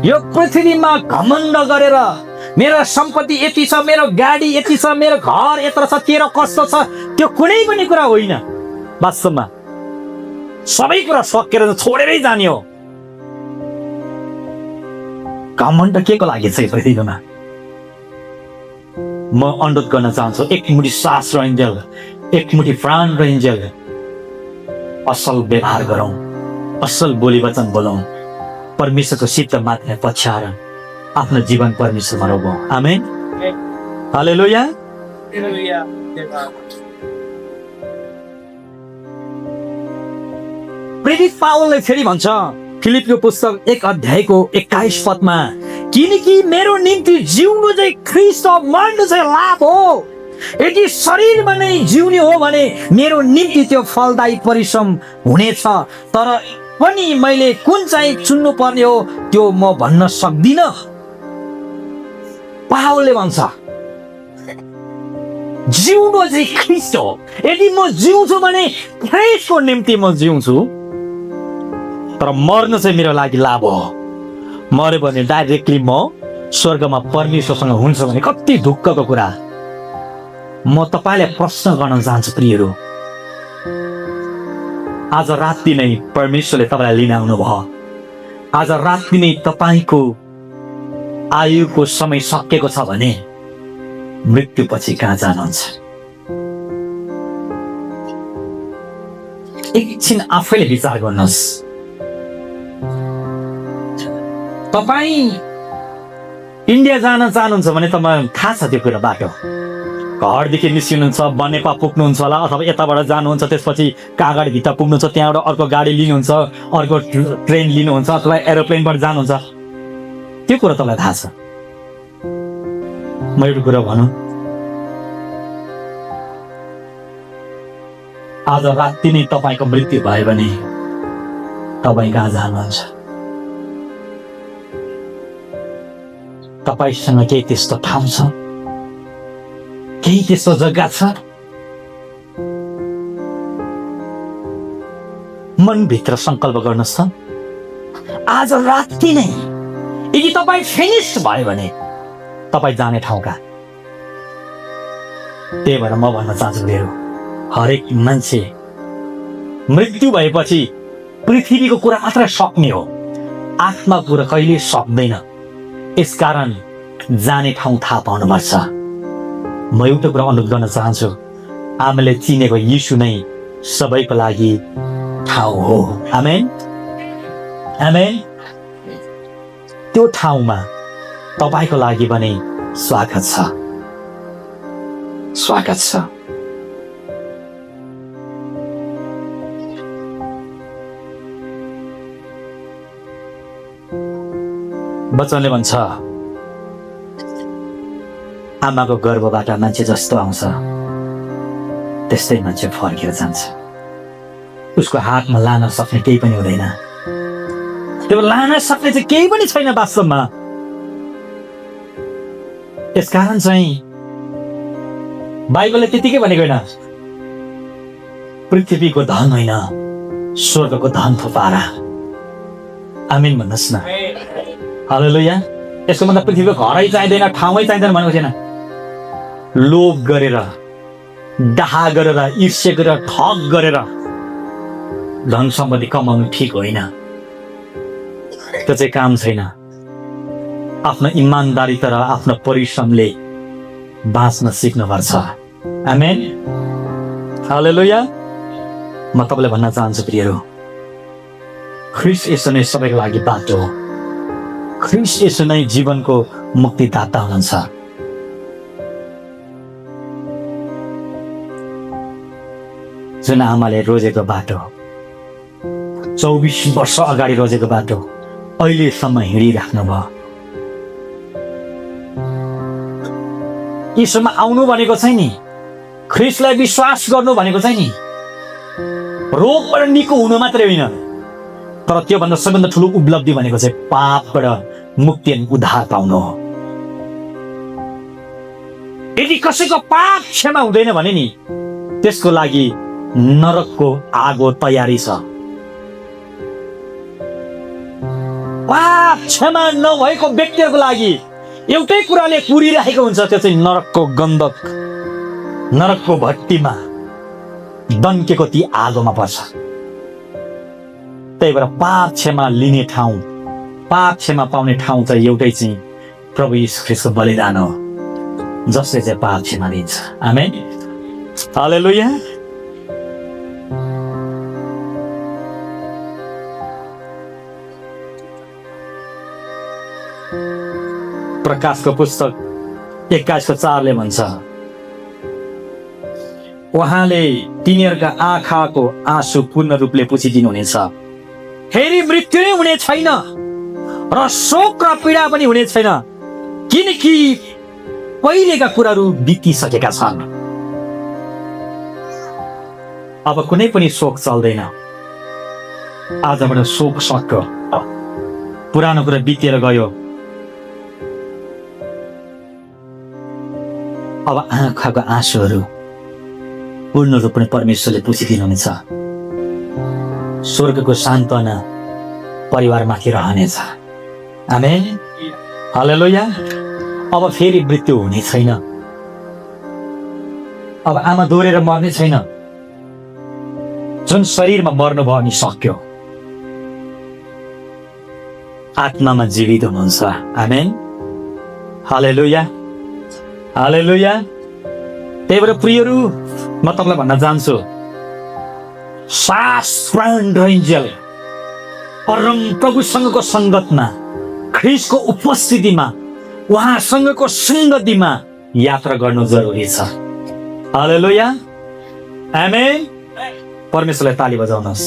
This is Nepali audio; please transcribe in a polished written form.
यो पृथ्वीमा घमण्ड गरेर मेरो सम्पत्ति यति छ, मेरो गाडी यति छ, मेरो घर यत्रो छ, तेरो कस्तो छ, त्यो कुनै पनि कुरा होइन। वास्तवमा सबै कुरा सकेर छोडेरै जाने हो। घमण्ड के को लागि छ यो पृथ्वीमा? म अनुरोध गर्न चाहन्छु, एकमुठी सास रहन्जेल, एकमुठी प्राण रहन्जेल असल व्यवहार गरौँ, असल बोली वचन बोलौँ, परमेश्वरको सिद्ध मात्र पछ्याएर आफ्नो जीवन परमेश्वरमा रोगौँ। आमेन, हालेलुया। प्रेरित पावलले फेरि भन्छ फिलिपको पुस्तक 1 अध्यायको 21 पदमा, किनकि मेरो निम्ति जिउनु चाहिँ ख्रीष्ट हो, मर्नु चाहिँ लाभ हो। यदि शरीरमा नै जिउने हो भने मेरो निम्ति त्यो फलदायी परिश्रम हुनेछ, तर पनि मैले कुन चाहिँ चुन्नु पर्ने हो त्यो म भन्न सक्दिनँ। पावलले भन्छ जिउनु चाहिँ ख्रीष्ट हो। यदि म जिउँछु भने ख्रीष्टको निम्ति म जिउँछु, तर मर्नु चाहिँ मेरो लागि लाभ हो। मर्यो भने डाइरेक्टली म स्वर्गमा परमेश्वरसँग हुन्छ भने कति ढुक्कको कुरा। म तपाईँलाई प्रश्न गर्न चाहन्छु प्रियहरू, आज राति नै परमेश्वरले तपाईँलाई लिन आउनु भयो। आज राति नै तपाईँको आयुको समय सकिएको छ भने मृत्युपछि कहाँ जानुहुन्छ? एकछिन आफैले विचार गर्नुहोस्। तपाईँ इन्डिया जान चाहनुहुन्छ भने तपाईँ थाहा छ त्यो कुरा, बाटो घरदेखि निस्किनुहुन्छ, बनेपा पुग्नुहुन्छ होला, अथवा यताबाट जानुहुन्छ, त्यसपछि कागड भित्र पुग्नुहुन्छ, त्यहाँबाट अर्को गाडी लिनुहुन्छ, अर्को ट्रेन लिनुहुन्छ, अथवा एरोप्लेनबाट जानुहुन्छ। त्यो कुरा तपाईँलाई थाहा छ। म एउटा कुरा भनौँ, आज राति नै तपाईँको मृत्यु भयो भने तपाईँ कहाँ जानुहुन्छ? तपाईसँग केही त्यस्तो ठाउँ छ, केही त्यस्तो जग्गा छ? मनभित्र सङ्कल्प गर्नुहोस् त, आज राति नै यदि तपाईँ फिनिस भयो भने तपाईँ जाने ठाउँ कहाँ? त्यही भएर म भन्न चाहन्छु मेरो हरेक मान्छे मृत्यु भएपछि पृथ्वीको कुरा मात्र सक्ने हो, आत्मा कुरा कहिले सक्दैन। यसकारण जाने ठाउँ थाहा पाउनुपर्छ। म एउटा कुरा अनुरोध गर्न चाहन्छु, आमाले चिनेको यीशु नै सबैको लागि ठाउँ हो। आमेन, आमेन। त्यो ठाउँमा तपाईँको लागि पनि स्वागत छ, स्वागत छ। वचनले भन्छ आमाको गर्भबाट मान्छे जस्तो आउँछ त्यस्तै मान्छे फर्केर जान्छ। उसको हातमा लान सक्ने केही पनि हुँदैन, त्यो लान सक्ने चाहिँ केही पनि छैन वास्तवमा। यसकारण चाहिँ बाइबलले त्यतिकै भनेको होइन, पृथ्वीको धन होइन स्वर्गको धन थुपारा। आमेन भन्नुहोस् न, हालेलुया। यसको मतलब पृथ्वीको घरै चाहिँदैन, ठाउँै चाहिँदैन भनेको छैन। लोभ गरेर, डाहा गरेर, ईर्ष्या गरेर, ठग गरेर धन सम्पत्ति कमाउनु ठिक होइन, त्यो चाहिँ काम छैन। आफ्नो इमानदारी तर आफ्नो परिश्रमले बाँच्न सिक्नुपर्छ। आमेन, हालेलुया। म तपाईँलाई भन्न चाहन्छु प्रियहरू, ख्रीष्ट येशू नै सबैको लागि बाटो हो। ख्रीष्ट येशू नै जीवनको मुक्तिदाता हुनुहुन्छ। जुन आमाले रोजेको बाटो, 24 वर्ष अगाडि रोजेको बाटो अहिलेसम्म हिँडिराख्नु भयो। यीशुमा आउनु भनेको चाहिँ नि, ख्रीष्टलाई विश्वास गर्नु भनेको चाहिँ नि रोगबाट निको हुनु मात्रै होइन, तर त्योभन्दा सबैभन्दा ठुलो उपलब्धि भनेको चाहिँ पापबाट मुक्ति अनि उद्धार पाउनु हो। यदि कसैको पाप क्षमा हुँदैन भने नि त्यसको लागि नरकको आगो तयारी छ। पाप क्षमा नभएको व्यक्तिहरूको लागि एउटै कुराले कुरिरहेको हुन्छ, त्यो चाहिँ नरकको गन्धक, नरकको भट्टीमा दन्केको ती आगोमा पर्छ। त्यही भएर पाप क्षमा लिने ठाउँ, पाप क्षमा पाउने ठाउँ चाहिँ एउटै चाहिँ प्रभु यीशु ख्रीष्टको बलिदान हो, जसले चाहिँ पाप क्षमा दिन्छ। आमेन, हालेलुया। प्रकाशको पुस्तक 21:4 भन्छ, उहाँले तिनीहरूका आँखाको आँसु पूर्ण रूपले पुछिदिनुहुनेछ, फेरि मृत्यु नै हुने छैन र शोक र पीडा पनि हुने छैन, किनकि पहिलेका कुराहरू बितिसकेका छन्। अब कुनै पनि शोक चल्दैन। आजबाट शोक सक्यो, पुरानो कुरा बितेर गयो। अब आँखाको आँसुहरू पूर्ण रूपले परमेश्वरले पुछिदिनुहुनेछ। स्वर्गको सान्त्वना परिवारमाथि रहनेछ। आमेन, हालेलुया। अब फेरि मृत्यु हुने छैन। अब आमा दोहोरेर मर्ने छैन। जुन शरीरमा मर्नुभयो अनि सक्यो, आत्मामा जीवित हुनुहुन्छ। आमेन, हालेलुया, हालेलुया। त्यही भएर प्रियहरू, म तपाईँलाई भन्न चाहन्छु, सास प्राण रहन्जेल परम प्रभुसँगको सङ्गतमा, ख्रीष्टको उपस्थितिमा, उहाँसँगको सङ्गतिमा यात्रा गर्नु जरुरी छ। हालेलुया, आमेन। परमेश्वरलाई ताली बजाउनुहोस्।